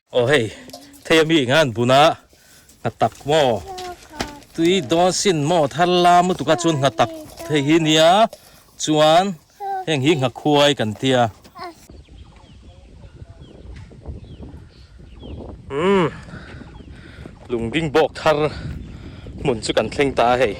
Aw hei thei ami eng an bun a ngha tak maw tui dawn sin maw thar lam lutuk a chuan ngha tak thei hi nia chuan heng hi ngha khuai kan tia. Umm lungding bawk thar hmun chu kan thleng ta a hei.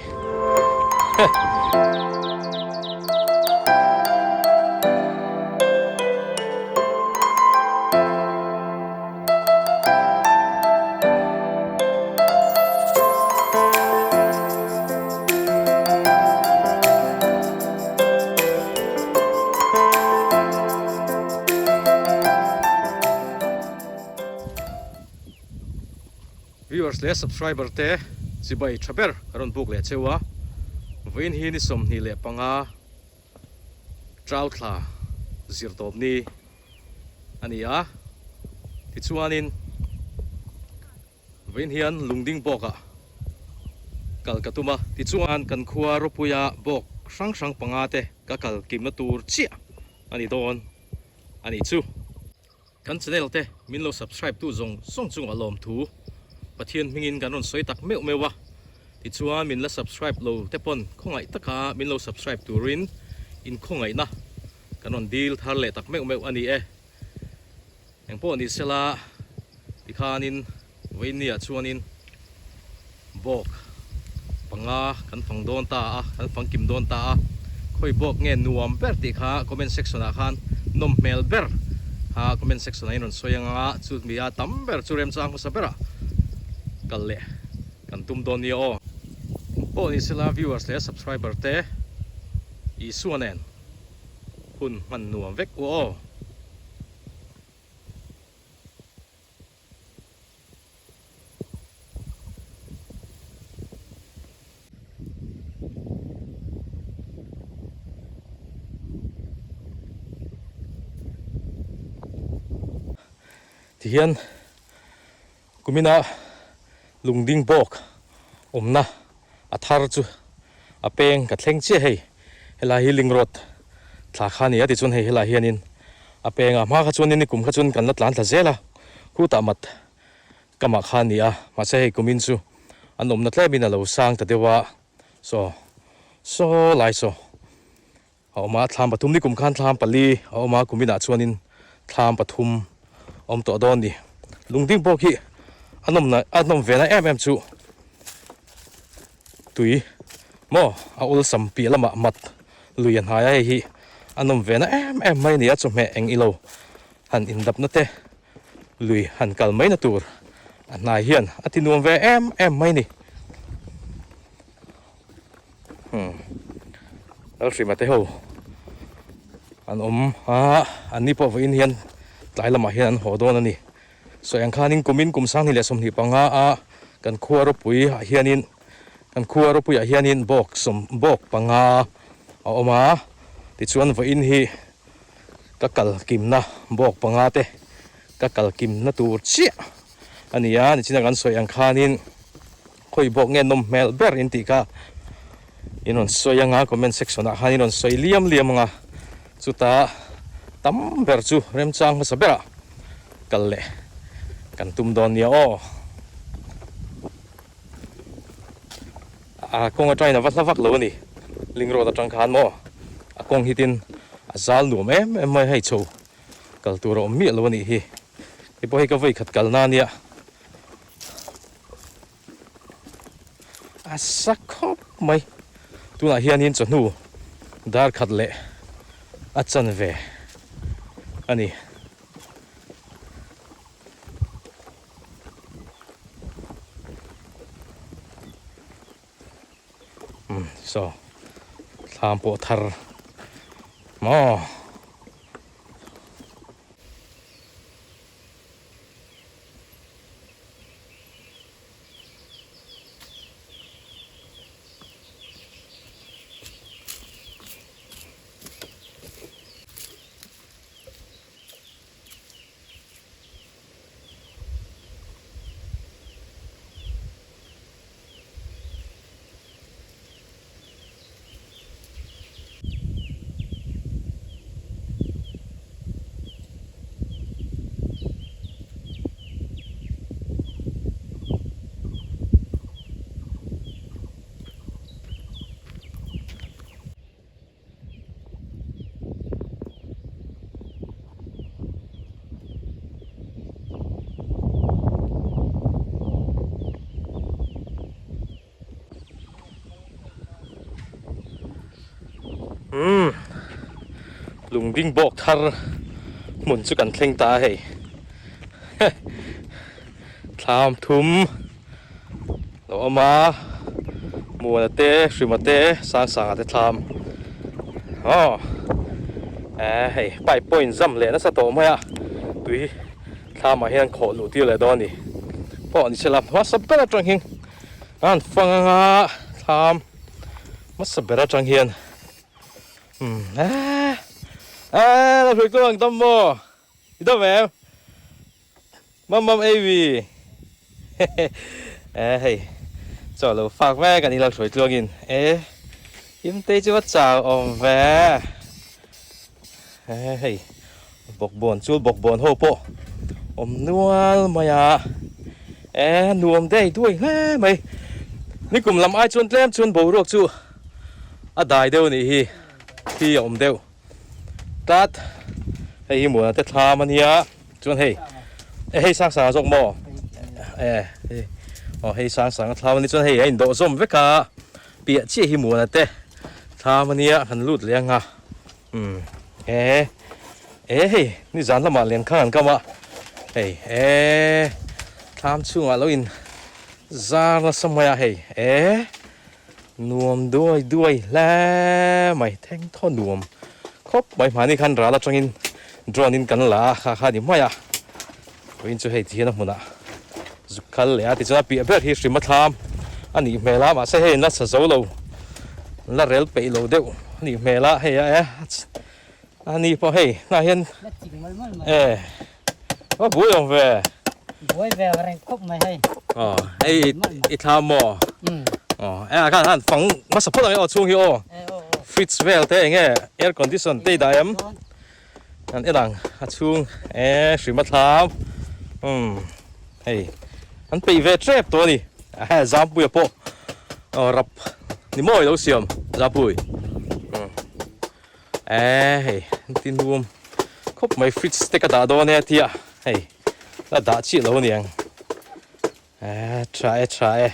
Viewers leh subscriber te chibai tha ber ka rawn buk leh cheu a, vawiin hi ni 25 Trau thla zir tawp ni a ni a, tichuanin vawiin hian lungding bawkah kal ka tum a, tichuan kan khua Ropuia bawk hrang hrang panga te ka kal kimna tur chiah a ni dawn a nih chu. Kan channel te min lo subscribe tu zawng zawng chungah lawmthu Pathian hmingin kan rawn sawi tak meuh meuh a, tichuan min la subscribe lo te pawn khawngaih taka min lo subscribe turin in khawngaihna kan rawn dil thar leh tak meuh meuh a ni e. Engpawh ni sela tikhanin Vawiinniah chuanin bawk panga kan fang dawn ta a, kan fang kim dawn ta a, khawi bawk nge nuam ber tih kha comment section ah khan nawm hmel ber kha comment section ah in rawn sawi anga chu mi a tam ber chu remchang hmasa berah kal leh kan tum dawn nia aw. Pawh ni sela viewers leh subscriber te Isua nen hun hman nuam vek u aw. Tihian kumina lungding bawk awmna a thar chu a peng ka thleng chiah hei helai hi ling road thla kha a ni a tichuan hei helai hianin a peng a hma kha chuanin nikum kha chuan kan la tlan thla zel a khutah mat kamah kha a ni a mahse hei kumin chu an awmna tlemin a lo sang ta deuh a saw saw lai saw. A awm a, thlam pathum ni kum khan thlam pali a awm a, kum inah chuanin thlam pathum a awm tawh dawn ni. Lungding pawh khi a nawmna a nawm ve na em em chu tui maw a awlsam piah lamah mat lui a hnai a, hei hi a nawm ve na em em mai a ni a, chawhmeh eng ilo han indapna te lui han kal mai na tur a hnai hian a ti nuam ve em em mai a ni. Lalhrima te ho an awm a an ni pawh vawiin hian tlai lamah hian an haw dawn a ni sawi ang khanin kumin kum 2025 a kan khua ropui ah hianin kan khua ropui ah hianin bawk sawm bawk panga a awm a tichuan vawiin hi ka kal kimna bawk panga te ka kal kimna tur chiah a ni a nichina kan sawi ang khanin. Khawi bawk nge nawm hmel ber in tih kha in rawn sawi anga comment section ah khan in rawn sawi liam liam anga chutah tam ber chu remchang hmasa berah kal leh kan tum dawn nia aw. A kawng atangin a va hla vak lo a ni ling road atang khan maw a kawng hi tin a zal nuam em em mai hei chho kal tur a awm miah lo a nih hi hei pawh hei ka vawi khat kalna ania. A sa khawp mai tunah hianin chawhnu dar khat leh a chanve a ni. Umm saw thlam pawh thar maw. Lungding bawk thar hmun chu kan thleng ta a hei. Thlam thum lo awm a, Muana te, Hrima te, Sangsanga te thlam aw eh hei pipe pawh in zam leh nasa tawh mai a, tui thlamah hian khawh luh tir leh dawn a ni. Pawh ni se la hmasa ber atang hian a han fang anga thlam hmasa ber atang hian umm eh eh la hruai kuang dam maw i dam em? Mam mam ei wi eh hei chaw lo fak mek an ila hruai tluangin eh him te chu va chau awm ve eh hei bawkbawn chu bawkbawn ho pawh awm nual mai a eh nuam dei duai hle mai nikum lam ai chuan tlem chuan boruak chu a dai deuh a nih hi thi a awm deuh. Tlat hei hi muana te thlam a nia chuan hei eh hei sang sanga zawk maw eh hei aw hei sang sanga thlam a ni chuan hei a indawh zawm vek a piah chiah hi muana te thlam a nia han lut leh ang a umm eh eh hei nizan lamah len khan an kam a hei eh thlam chhungah lo in zar nasa mai a hei eh. Nuam duai duai hle mai thleng thaw nuam khawp mai hmani khan ral atangin drone in kan la a kha kha ni mai a vawiin chu hei ti hian a hmunah zuk kal leh a tichuan a piah ber hi hrima thlam a nih hmel a mahse hei la sa zo lo la rel peih lo deuh a nih hmel a hei a e a ni pawh hei hnah hian e va buai awm ve. Buai ve reng khawp mai hei. Aw hei i thlam maw? Aw e ah khan han fang hmasa phawt ang e aw chhung hi aw. Fridge vel te enge air condition te i dah em? Kan en ang a chhung e hrim a thlam umm hei an peih ve tep tawh a ni. Zampuia pawh aw rap ni mawi lo siam Zampui. Eee hei engtin nuam khawp mai fridge te ka dah dawn e a tia hei la dah chiah lo aniang eee tha e tha e.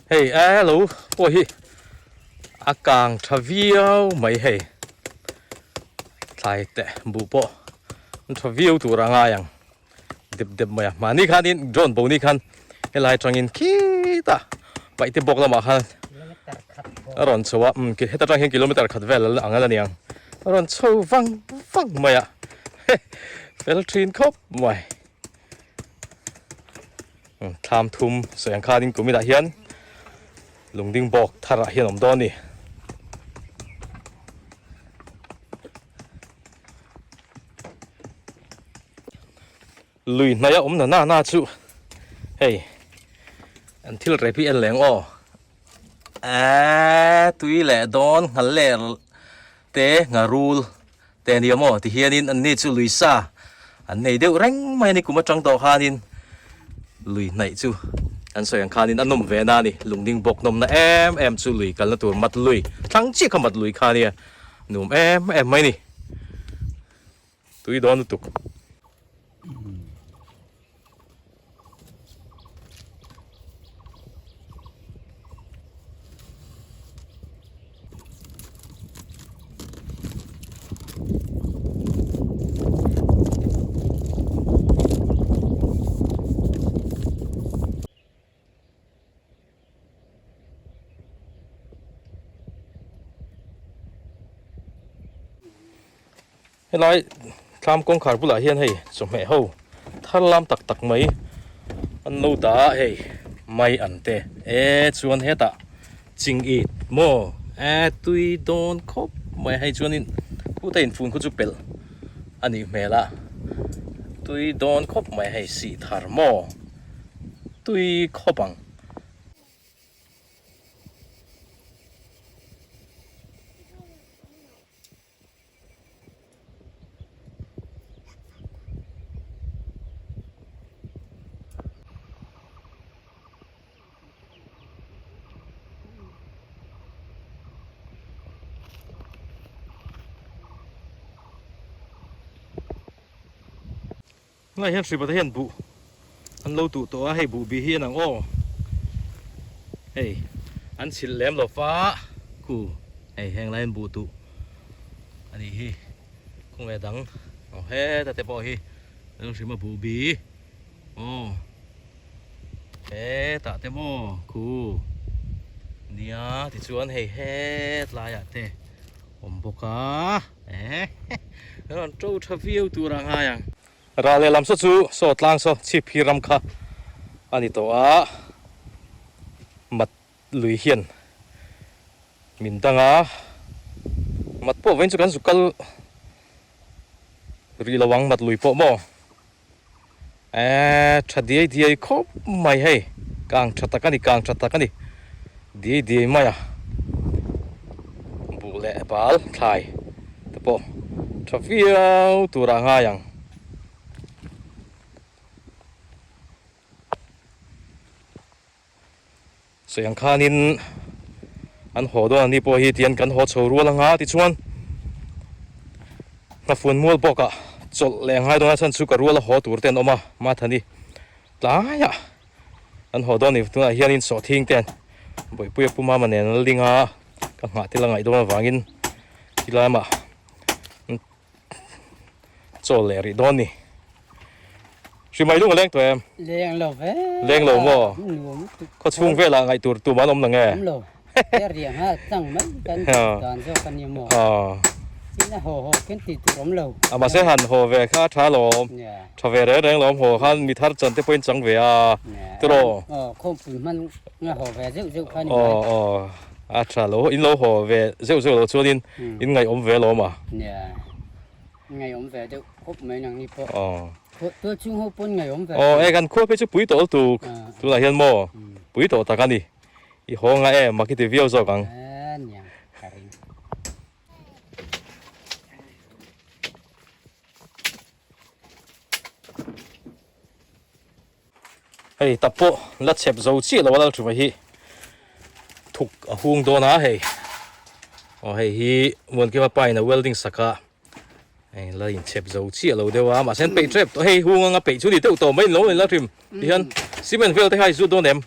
Hei a lo pawh hi a kang tha viau mai hei thlai teh buh pawh an tha viau tur a ngai ang dep dep mai a mahni khanin drone bo ni khan helai atangin khitah paihte bawk lamah khan a rawn chho a umm heta tang hian kilometer khat vel ang a la ni ang a rawn chho vang vang mai a fel thin khawp mai. Thlam thum sawi ang khanin kuminah hian lungding bawk tharah hian a awm dawn a ni. Lui hnaih a awm na na na chu hei an thil rep hi en leh ang aw. Eee tui leh dawn nghal leh te ngharul te a ni awm aw tihianin an ni chu lui sa an nei deuh reng mai a ni kum atang tawh khanin lui hnaih chu an sawi ang khanin a nawm ve na a ni lungding bawk nawmna em em chu lui kalna tur mat lui thlang chiah kha mat lui kha a nia nuam em em mai a ni tui dawn lutuk. Helai thlam kawngkhar bulah hian hei chawhmeh ho thar lam tak tak mai an lo dah a hei mai an te e chuan hetah ching it maw e tui dawn khawp mai hei chuanin khutah infun khu chu pelh a nih hmel a tui dawn khawp mai hei sih thar maw. tui khawp ang. Tunah hian hripata hian buh an lo tuh tawh a, hei buh bih hi a nang aw. Hei an chhilh lem lo va khu hei heng lai hian buh tuh a nih hi khawnge dang aw heta te pawh hi lo hrim a buh bih aw hetah te maw khu nia tichuan hei hetlaiah te awm bawk a eh rawn to tha viau tur a ngai ang. Ral lehlam saw chu saw tlang saw chhip hi ram kha a ni tawh a, mat lui hian min dang a, mat pawh vawiin chu kan zu kal rih lo ang mat lui pawh maw eh tha diai diai khawp mai hei kang tha tak a ni kang tha tak a ni diai diai mai a buh leh bal thlai te pawh tha viau tur ah ngai ang. Sawi ang khanin an haw dawn a ni pawh hi tihian kan haw chho rual anga tichuan hnafuan mual bawkah chawlh leh ngai dawn a chhan chu ka rual a haw tur te an awm a Mathani tlaiah an haw dawn a ni tunah hianin sawhthing te Bawihpuia Pu Mama nen an ling a ka nghah te la ngaih dawn avangin tilai lamah Chawl leh rih dawn ni. Hrimai lung a leng tawh em? Leng lo ve. Leng lo maw? Nuam lutuk. Khaw chhung velah ngaih tur tum an awm nang e? Awm lo. He riah nghal tlang mai kan tih dan zawk a nia maw? Tin a haw haw khin tih tur awm lo. A mahse han haw ve kha a tha lawm. Tha ve reng reng lawm haw khan mi thar chan te pawhin chang ve a. Tiraw? Aw khawmpui hman nga haw ve zeuh zeuh kha ni mai. Aw aw. A tha lo, in lo haw ve zeuh zeuh lo chuanin in ngaihawm ve alawm a. Nia, ngaihawm ve deuh khawp mai nang ni pawh. Tual chhung ho pawn ngaihawm ve. Aw e kan khua phei chu pui tawh lutuk tunah hian maw pui tawh tak a ni. I haw nga em mak i ti viau zawk ang. Nia, ka ring. Hei tap pawh la chep zo chiah lo a lal thuma hi thuk a hung dawn a hei aw hei hi Muankima pa in a welding sak a hei la in chep zo chiah lo deuh a mahse an peih tep tawh hei hung anga peih chu ni deuh tawh mai lo la hrim ti hian cement vel te kha i zut dawn em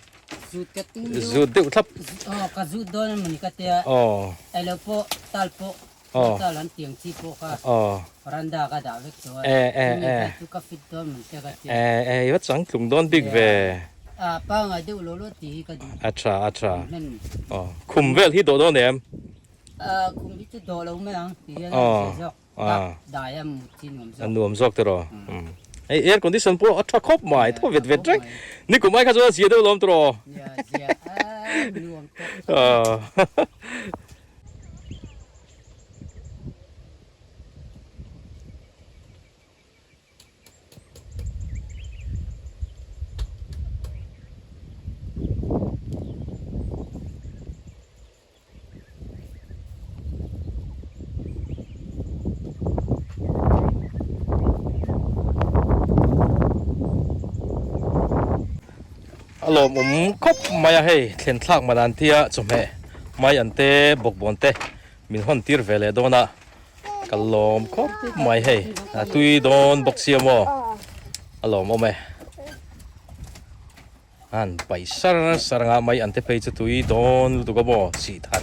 zut ka tum zut deuh thlap aw ka zut dawn a mawni ka tia aw elo pawh tal pawh Aw. Tal an tiang chi pawh kha Aw. veranda ka dah vek tawh a. Eh eh Chumi eh. kha chu ka fit dawn mun che ka tia. Eh eh i va chang tlung dawn bik ve. A pangai deuh lo lo tih hi ka duh. A tha a tha. Hman. Aw khum vel hi dawh dawn em? A khum hi chu dawh lo mai ang ti hian a zia zawk. Aw. Dai a mut hi nuam zawk. A nuam zawk tiraw. Hei air condition pawh a tha khawp mai thaw vet vet reng. Ni kum ai kha chuan a zia deuh lawm tiraw. Nia zia a nuam tawh. Aw. A lawmawm khawp mai a hei thlen thlak man an tia chawhmeh mai an te bawkbawn te min hawn tir ve leh dawn a ka lawm khawp mai hei a tui dawn bawk sia maw a lawmawm e an paih sar sar anga mai an te phei chu tui dawn lutuk a maw sih thar.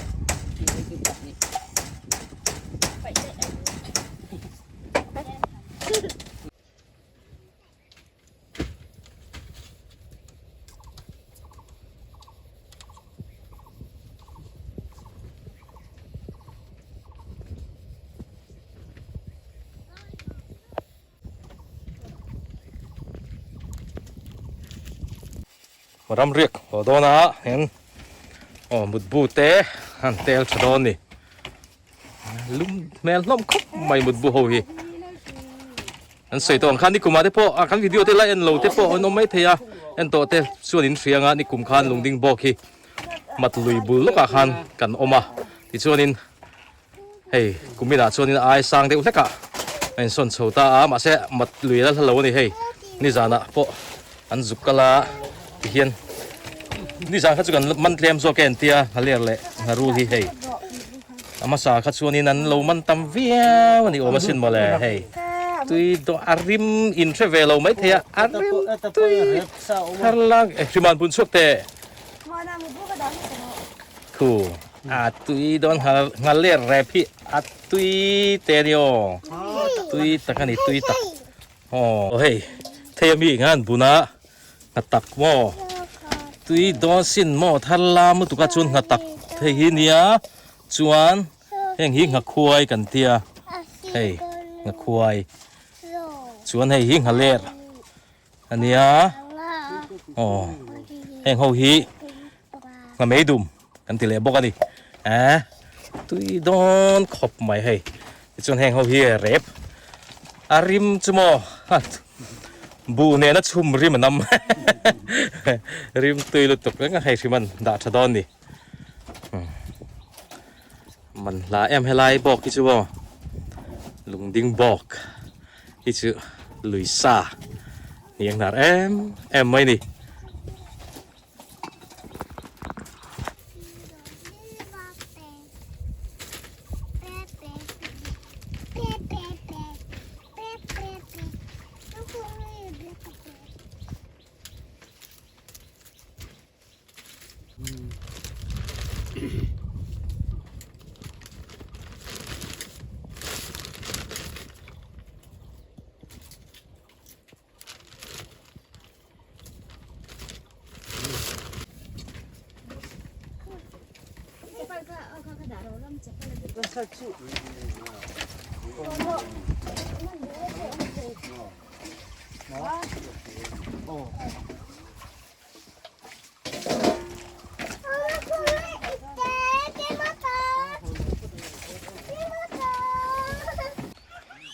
Ram riak haw dawn a hian aw mutbu te an tel tha dawn a ni. Lum hmel hlawm khawp mai mutbu ho hi. An sawi tawh ang khan nikumah te pawh a kan video te la en lo te pawh an awm mai thei a. En tawh te chuan in hria anga nikum khan lungding bawk hi mat lui bul lawkah khan kan awm a tichuanin hei kuminah chuanin a ai sang deuh hlekah a insawn chho ta a mahse mat lui la hla lo a ni hei nizanah pawh an zuk kal a tihian nizan kha chu kan man tlem zawk e an tia nghaler leh ngharul hi hei a hmasa kha chuanin an lo man tam viau a ni awm asin mawle hei tui dawh a rim in hre ve lo maithei a a rim tui thar lang eh hriman bun chhuak teh Khu a tui dawn nghal nghal ler rep hi a tui te a ni aw tui tak a ni tui tak aw hei thei ami ngan buna ngha tak maw tui dawn sin maw thar lam lutuk a chuan ngha tak thei hi nia chuan heng hi ngha khuai kan tia hei ngha khuai chuan hei hi ngha ler a nia aw heng ho hi ngha mei dum kan ti leh bawk a ni eh tui dawn khawp mai hei tichuan heng ho hi rep a rim chu maw buh nena chhum rim a nam rim tui lutuk reng a hei hrim an dah tha dawn ni man hla em helai bawk hi chu aw lungding bawk hi chu lui sa hniang hnar em em mai ni.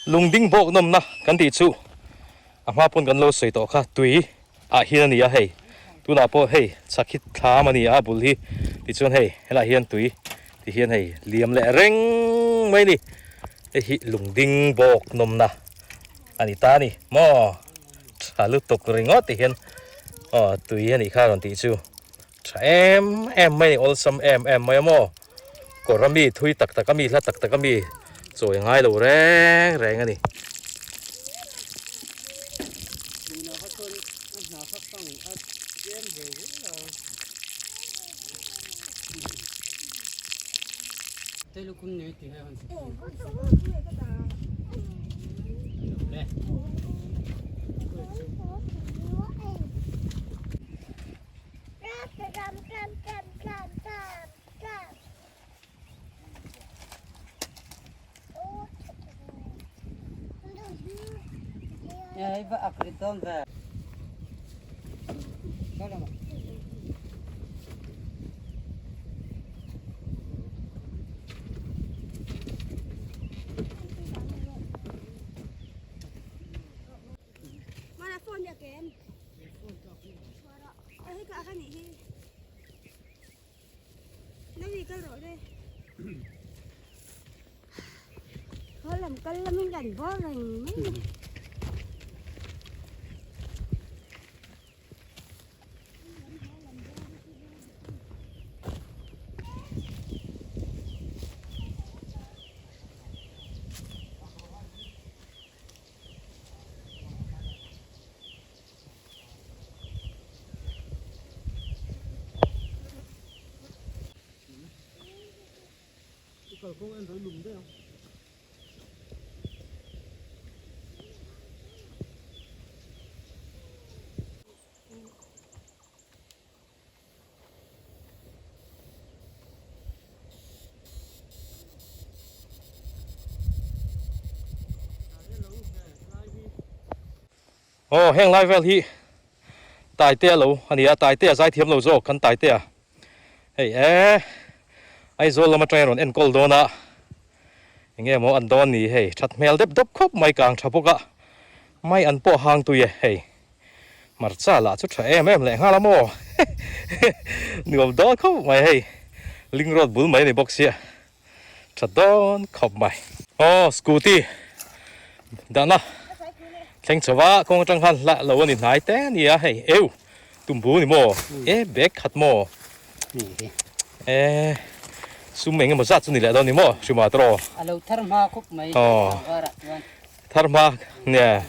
Lungding bawk nawmna kan tih chu a hma pawn kan lo sawi tawh kha tui ah hian a ni a hei tunah pawh hei chhak hi thlam a ni a bul hi tichuan hei helaiah hian tui ti hian hei liam leh reng mai a ni hei hi lungding bawk nawmna a ni ta a ni maw. Tha lutuk ringawt ti hian aw tui a nih kha rawn tih chu tha em em mai a ni awlsam em em mai a maw kawr a mi thui tak tak a mi hla tak tak a mi chawi ngai lo reng reng a ni. Aw heng lai vel hi Taitea lo a ni a, Taitea zai thiam lo zawk kan Taitea hei e Aizawl lam atangin rawn enkawl dawn a eng nge maw an dawn ni hei that hmel dep dep khawp mai kang tha bawk a mai an pawh hang tui e hei. Hmarcha lah chu tha em em leh nghal a maw nuam dawn khawp mai hei link road bul mai a ni bawk sia tha dawn khawp mai. Aw scooty dahna thleng chho va kawng atang khan hlah lo a ni hnai te a ni a hei eu tumbu ni maw e bag khat maw e sum eng emaw zat chu ni leh dawn ni maw hrima tawh a lo thar hma khawp mai thar hma nia.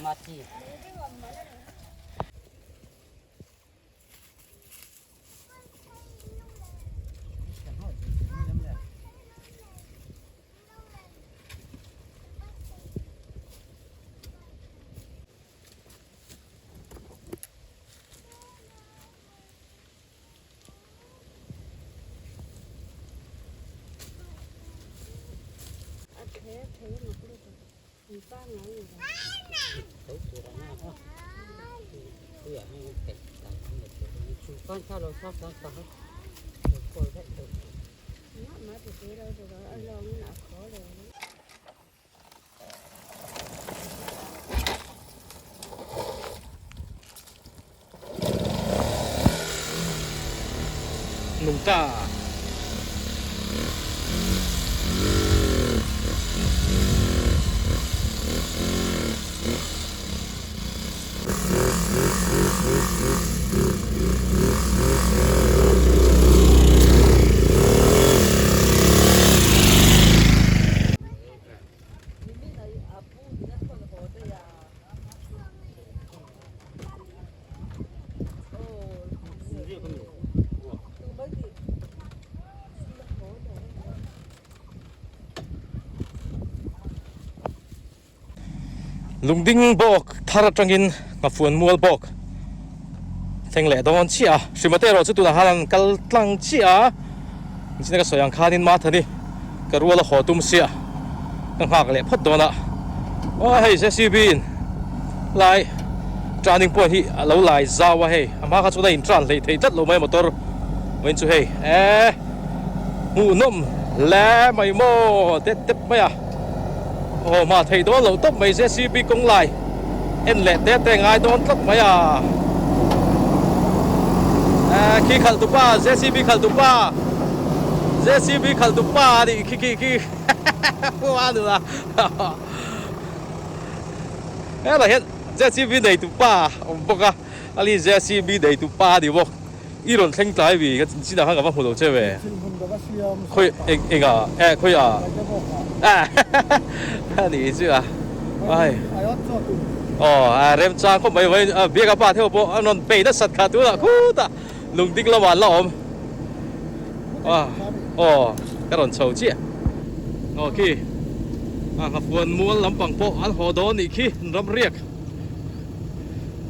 Nungcha. Lungding bawk thar atangin Nghafuan mual bawk thleng leh dawn chiah a, Hrimate erawh chu tunah khan an kal tlang chiah a, engtin ka sawi ang khanin Mathani ka rual a haw tum sia ka nghak leh phawt dawn a, aw hei JCB in lai turning point hi a lo lai zau a hei a hma kha chuan a in turn hleih theih tlat lo mai motor vawiin chu hei eh hmuhnawm hle mai maw dep dep mai a aw mah theih dawn loh tawp mai JCB kawng lai en leh te te ngai dawn tlat mai a eh khi khalh tupa JCB khalh tupa JCB khalh tupa a nih khi khi khi a nu a helai hian JCB nei tupa a awm bawk a ali JCB nei tupa a ni bawk i rawn thleng tlai vi ka chin ah khan ka va hmu lo che ve khawi eng eng ah eh khawi ah a nih chu a ai aw a remchang khawp mai mai a biak a pa theuh pawh a rawn bei nasat kha tunah khutah lung ding lamah an la awm aw ka rawn chho chiah aw khi a nghafuan mual lampang pawh an haw dawn nih khi an ram riak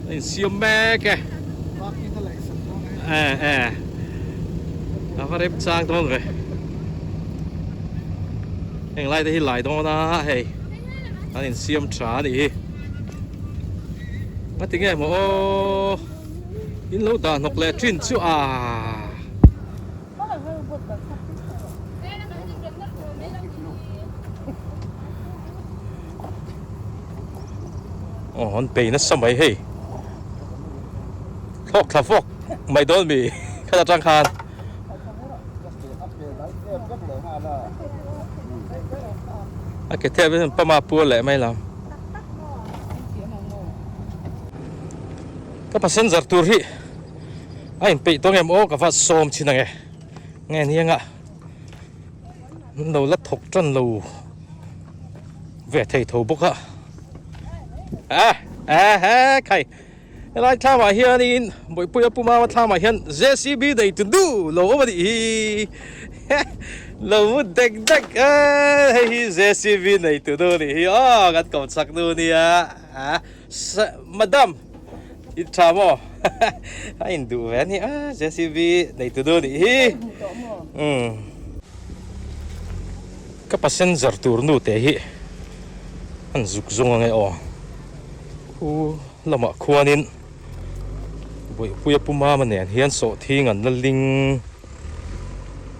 a insiam mek e eh eh a va rem chang dawn ve heng lai te hi lai dawn a hei an insiam tha a nih hi a ti nge maw aw in lo dah hnawk leh thin chu a. Aw an bei nasa mai hei thlawk thla fawk mai dawn mi khat atang khan a ke thep hian pama puar leh mai lam ka passenger tur hi a inpeih tawng em aw ka va sawm thin ang e nge nianga an lo la thawk tan lo ve thei tho bawk a a a he khai helai thlamah hianin Bawihpuia Pu Mama thlamah hian JCB nei tu nu lo awm a nih hi lo mu dek dek e hei hi JCB nei tu nu nih hi aw kan kawm chak nu nia a madam i tha maw a induh ve a ni a JCB nei tu nu nih hi umm. Ka passenger tur nu te hi an zuk zawng ange aw khu lamah khuanin Bawihpuia Pu Mama nen hian sawhthing an la ling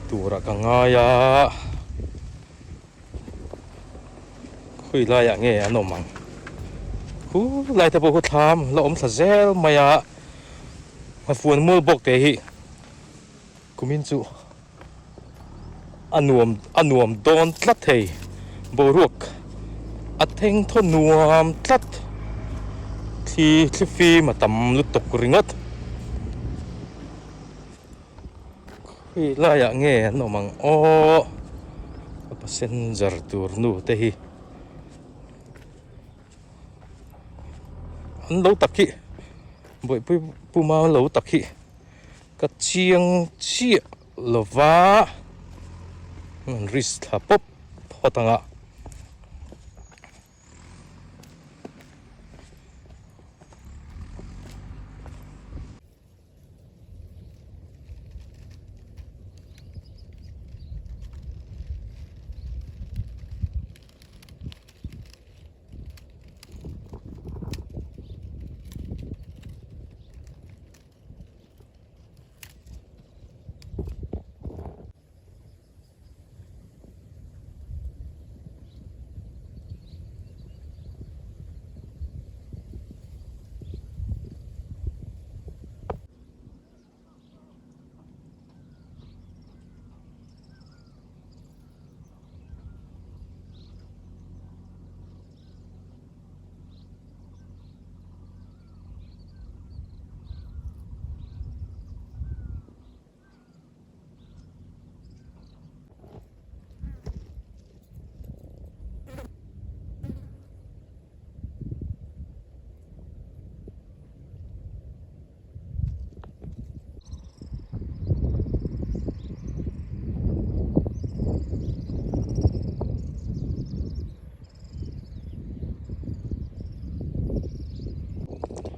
turah ka ngai a khawi laiah nge an awm ang khu lai te pawh khu thlam la awm thla zel mai a. Nghafuan mual bawk te hi kumin chu a nuam a nuam dawn tlat thei boruak a theng thaw nuam tlat thli thli fim a tam lutuk ringawt khawi laiah nge an awm ang aw a passenger tur nu te hi. An lo tak hi bawihpui puma lo tak hi ka chiang chiah lo va an risk thla pawp phawt ang a.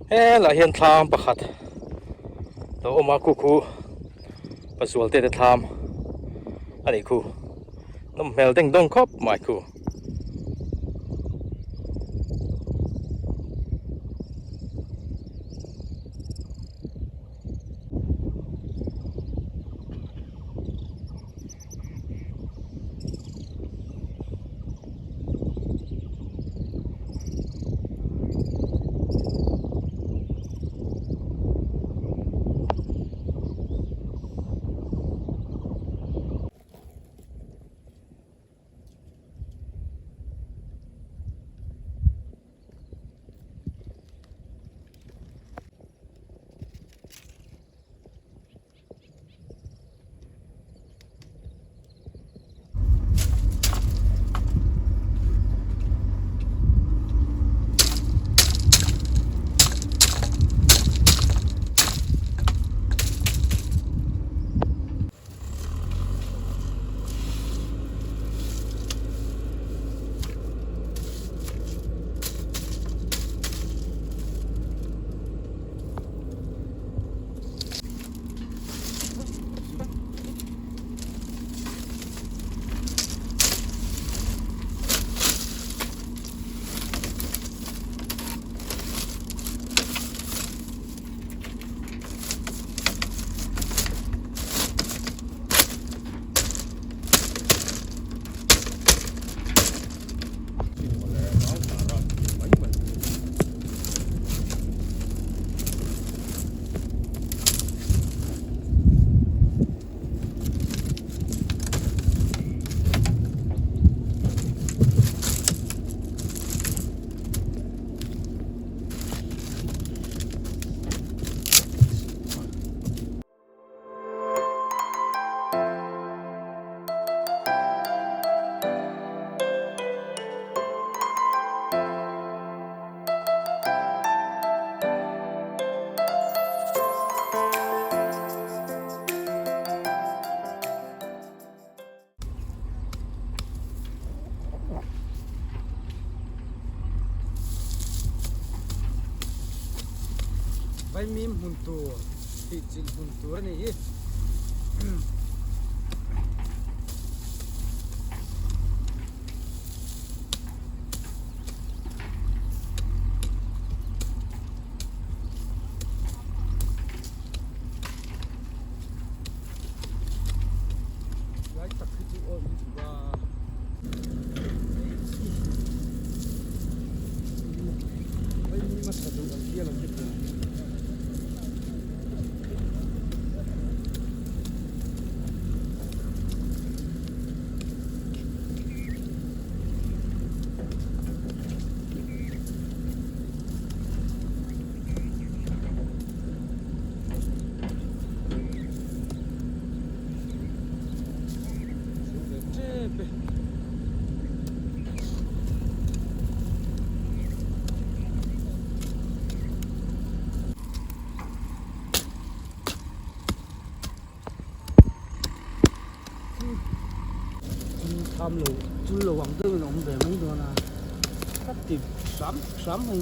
Helaiah hian thlam pakhat lo awm a khu khu pazual te te thlam a nih khu nawm hmel deng dawng khawp mai khu. Vaimim hmun tur tih chilh hmun tur a ni hi. Lai tak hi chu aw in chu a Vaimim a tha duh an hial an ti thin. Kham lo chul lo ang deuhin a awm ve mai dawn a, ka ti hram hram mai.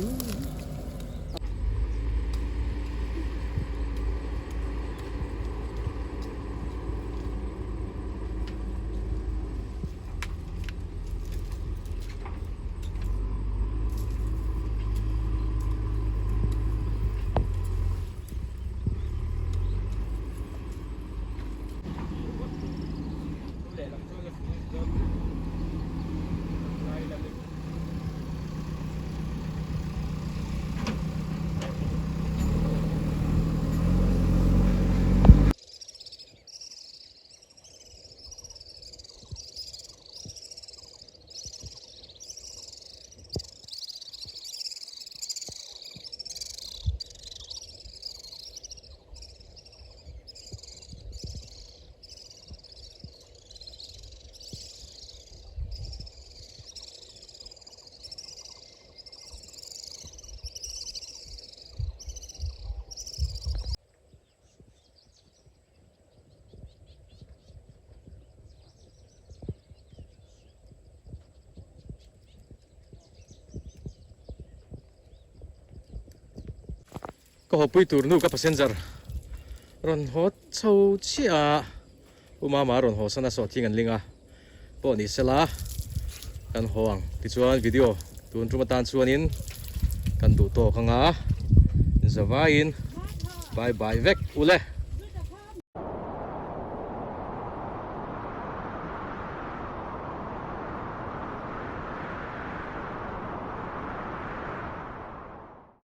Ka hawpui tur nu ka passenger rawn haw chho chiah a, U Mama rawn haw san a sawhthing an ling a pawh ni sela kan haw ang tichuan video tun tum atan chuanin kan duh tawk anga zavaiin bye bye vek ule.